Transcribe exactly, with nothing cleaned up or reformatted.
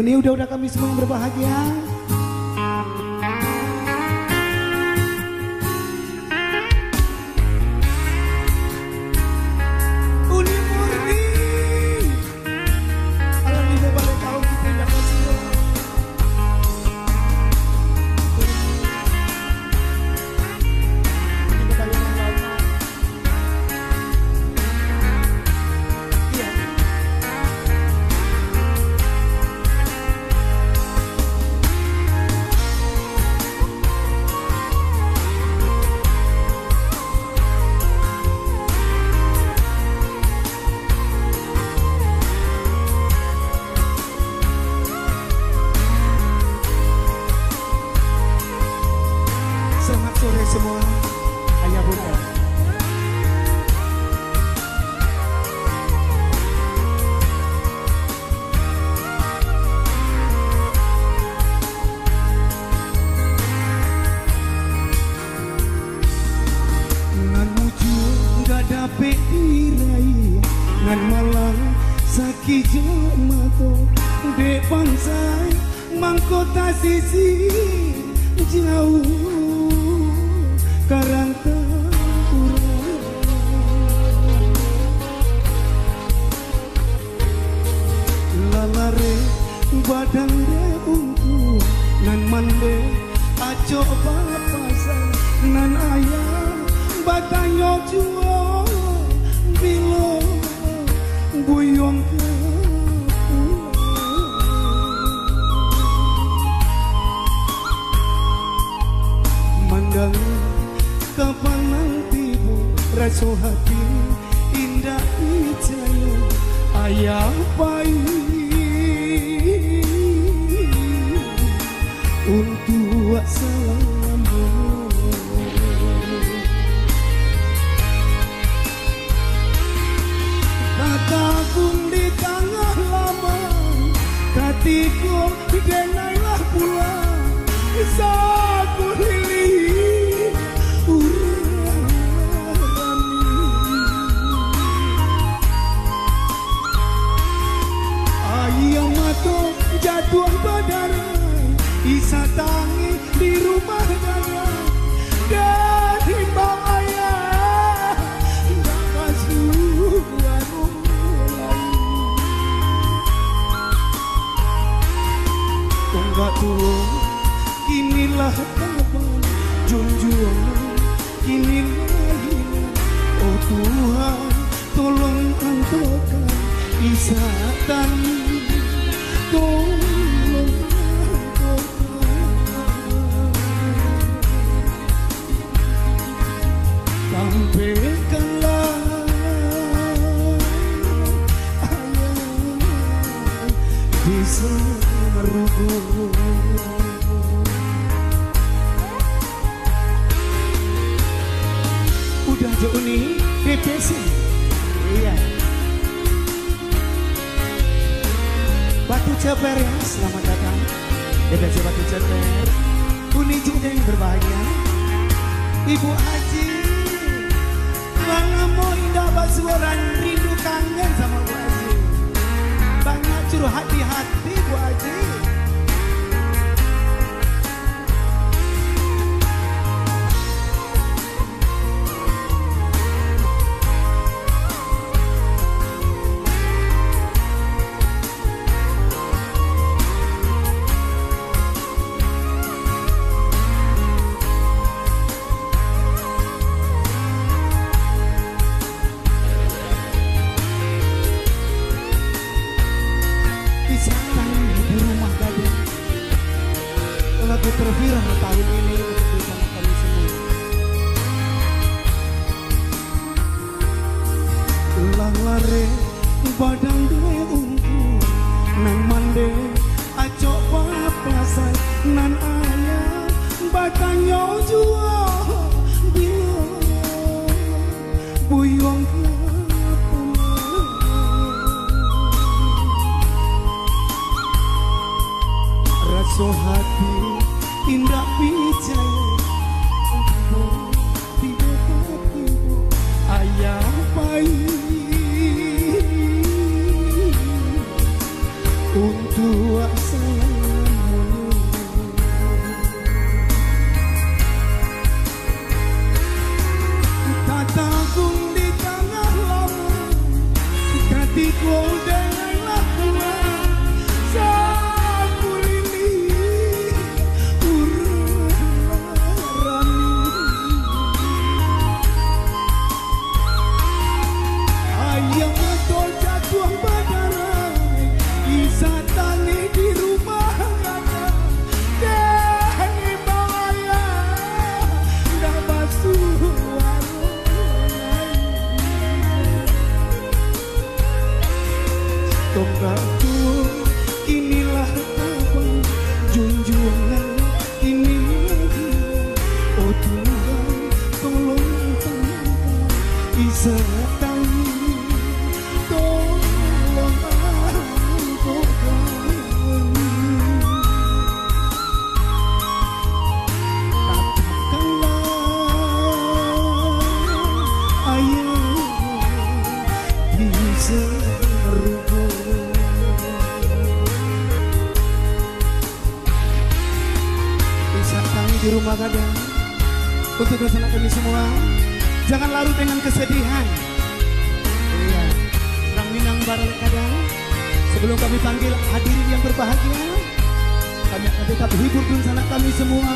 Ini udah-udah kami semua yang berbahagia. Uni Murni. Alah, di balik kaum kita yang masih. Ini bayangan lama. Selamat sore semua, ayah bunda. Nan mujua ndak dapek diraih, nan malang sakik jo mato, dek bansaik mangko tasisik jauah ka rantau urang. Lah lareh badan dek untuang, nan mandeh acok bapasan, nan ayah batanyo juo, bilo buyuang ka pulang. Mandanga kapan nan tibo, raso hati indak picayo, ayah pai untuak salamo. Tatagung di tangah laman, katiko denai lah pulang, sakuliliang urang rami. Aia mato jatuah badarai, isak tangih di rumah gadang, dan imbau ayah indak kasuah lai. Tonggak tuo kini lah kaban, junjuang kini lah hilang. Oh Tuhan, tolong antokan isak tangih, tolong antokan. Sampaikanlah ayah di sarugo. Udah jo Uni, D P C. Iya. Batu Ceper, ya, selamat datang. D P C Batu Ceper. Uni Judeng berbahagia. Ibu Aji, lah lamo indak basuo, rindu kangen samo Bu Aji. Banyak curhat di hati, Bu Aji. Isak tangih di rumah gadang. Lagu terviral tahun ini untuk bersama kami semua. Lah lareh badan dek ungku, nan mandeh acok papasan, nan ayah batanyo juo, bilo buyuang ka pulang. Raso hati indak picayo, tibo-tibo ayah pai untuak Tatanggung di tangah lauik, katiko denganlah Tuhan, sakuliliang urang rami. Aia mato jatuah badarah, isak tangih di rumah gadang. Dek imbau ayah, ndak basuaro lai. Tonggak tu kini lah tabang, junjuangan kini lah hilang. Oh Tuhan, tolong tanangkan, isak tangih, tolong angkokkan. Katakanlah, ayah di sarugo. Isak tangih di rumah gadang. Untuk dunsanak kami semua, jangan larut dengan kesedihan. Iya. Urang Minang baralek gadang. Sebelum kami panggil hadirin yang berbahagia, kami akan tetap hibur dunsanak kami semua.